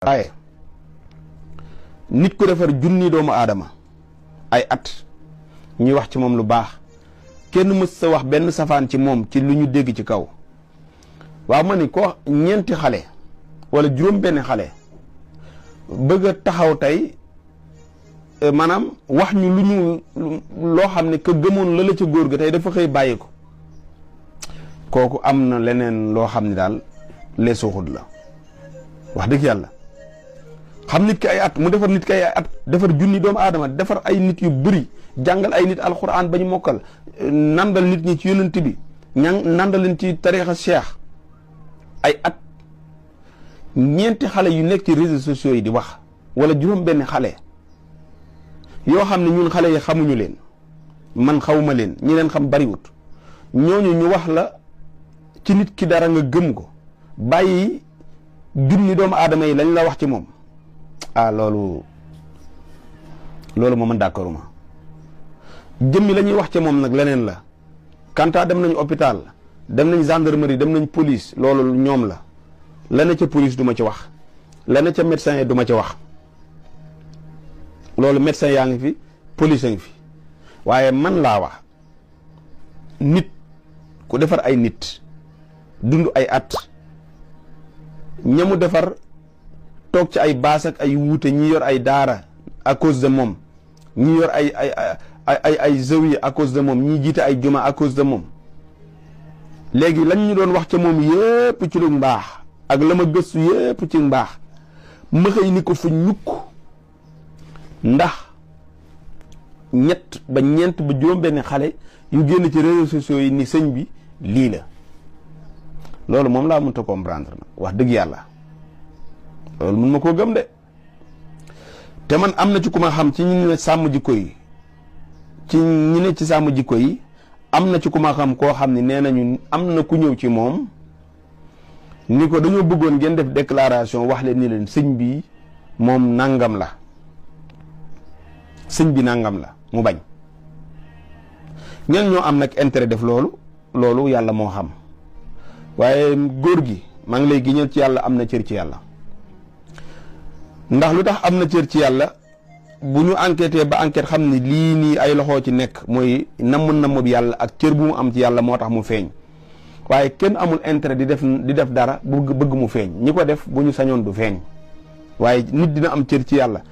waaye nit ku defar junni doomu aadama ay at ñuy wax ci moom lu baax kenn mës sa wax benn safaan ci moom ci lu ñu dégg ci kaw waaw ma ni ko ñeenti xale wala juróom benn xale bëgg a taxaw tey maanaam wax ñu lu ñu loo xam ne que gëmoon la ca góor ga tey dafa xëy bàyyi ko kooku am na leneen loo xam ne daal lee suuxut la wax dëgg yàlla xam nit ki ay at mu defar nit ki ay at defar junni doomu aadama defar ay nit yu bëri jàngal ay nit alxuraan ba ñu mokkal nandal nit ñi ci yonent bi nandal leen ci tariixa cheikh ay at ñeenti xale yu nekk ci réseaux sociaux yi di wax wala juróom benn xale yoo xam ne ñun xale yi xamuñu leen man xawuma leen ñi leen xam bariwut ñooñu ñu wax la ci nit ki dara nga gëm ko bàyyi junni doomu aadama yi lañ la wax ci moom loolu ma man d'accord ma jëmmi la ñuy wax ca moom nag leneen la kanta dem nañ hôpital dem nañ gendarmerie dem nañ police loolu ñoom la ne ca police du ma ci wax la ne ca médecin yi du ma ci wax loolu médecin yaa ngi fi police a ngi fi waaye man laa wax nit ku defar ay nit dund ay at ñamu defar toog ci ay baas ak ay wuute ñi yor ay daara à cause de moom ñi yor ay zawiya à cause de moom ñi jiite ay juma à cause de moom léegi lañ ñu doon wax ca moom yépp ci lu mbaax ak la ma gëstu yépp ci mbaax ma xëy ni ko fu ñukk ndax ñett ba ñeent ba juróom benn xale yu génn ci réseaux sociaux yi ni sëñ bi lii la loolu moom laa mënta comprendre nag wax dëgg yàlla loolu mun ma koo gëm de te man am na ci ku ma xam ci ñi ne sàmm jikko yi ci ñi ne ci sàmm jikko yi am na ci ku ma xam koo xam ne nee nañu am na ku ñëw ci moom ni ko dañoo bëggoon ngeen def déclaration wax leen ni leen sëñ bi moom nangam la sëñ bi nangam la mu bañ ñen ñoo am nag intérêt def loolu yàlla moo xam waaye góor gi maa ngi lay giñal ci yàlla am na cër ci yàlla ndax lu tax am na cër ci yàlla bu ñu enquêté ba enquête xam ne lii nii ay loxoo ci nekk mooy namm bi yàlla ak cër bu mu am ci yàlla moo tax mu feeñ waaye kenn amul intérêt di def dara bëgg mu feeñ ñi ko def bu ñu sañoon du feeñ waaye nit dina am cër ci yàlla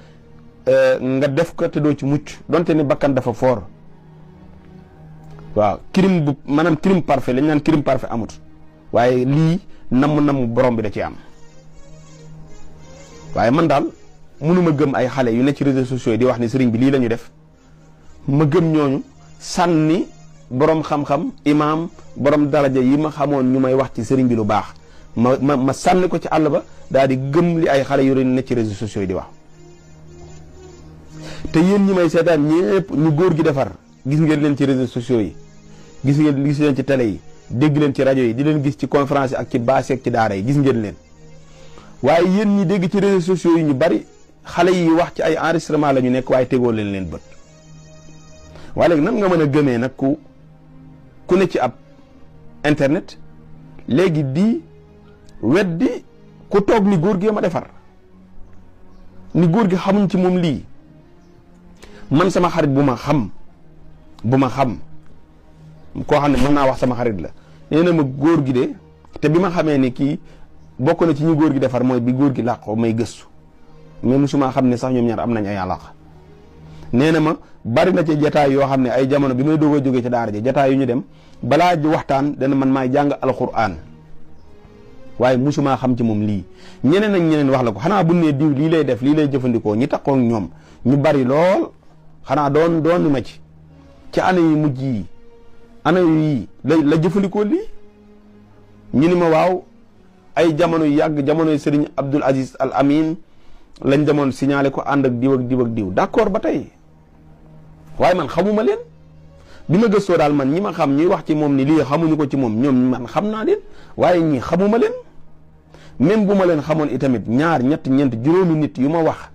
nga def ko te doo ci mucc donte ni bakkan dafa foor waaw maanaam crime parfait lañ naan crime parfait amut waaye lii namm borom bi da ci am waaye man daal mënuma gëm ay xale yu ne ci réseaux sociaux yi di wax ni sëriñ bi lii la ñu def ma gëm ñooñu sànni borom xam-xam imaam borom daraja yi ma xamoon ñu may wax ci sëriñ bi lu baax ma sànni ko ci àll ba daal di gëm li ay xale yu ne ci réseaux sociaux yi di wax te yéen ñi may seetaan ñëpp ñu góor gi defar gis ngeen leen ci réseaux sociaux yi gis leen ci télé yi dégg leen ci rajo yi di leen gis ci conférence yi ak ci baas ak ci daara yi gis ngeen leen waaye yéen ñi dégg ci réseaux sociaux yi ñu bari xale yi wax ci ay enregistrement la ñu nekk waaye tegoo leen bët waaye léegi nan nga mën a gëmee nag ku ne ci ab internet léegi di weddi ku toog ni góor gi ma defar ni góor gi xamuñ ci moom lii man sama xarit bu ma xam koo xam ne mën naa wax sama xarit la nee na ma góor gi de te bi ma xamee ni kii bokk na ci ñu góor gi defar mooy bi góor gi làqoo may gëstu mais musuma xam ne sax ñoom ñaar am nañ ay àllaqa nee na ma bari na ci jataay yoo xam ne ay jamono bi may doog a jógee ci daara ji jataay yu ñu dem balaa ji waxtaan dana man maay jàng alquran waaye musuma xam ci moom lii ñeneen ak ñeneen wax la ko xanaa bu ne diw lii lay def lii lay jëfandikoo ñi taxoon ñoom ñu bari lool xanaa doon ma ci année yi mujj yi année yi la jëfandikoo lii ñu ni ma waaw ay jamono yu yàgg jamonoy Serigne Abdoul Aziz Al Amin lañ demoon signalé ko ànd ak diw ak diw ak diw d'accord ba tey waaye man xamuma leen bi ma gëstoo daal man ñi ma xam ñuy wax ci moom ni lii xamuñu ko ci moom ñoom man xam naa leen waaye ñii xamuma leen même bu ma leen xamoon itamit ñaar ñett ñeent juróomi nit yu ma wax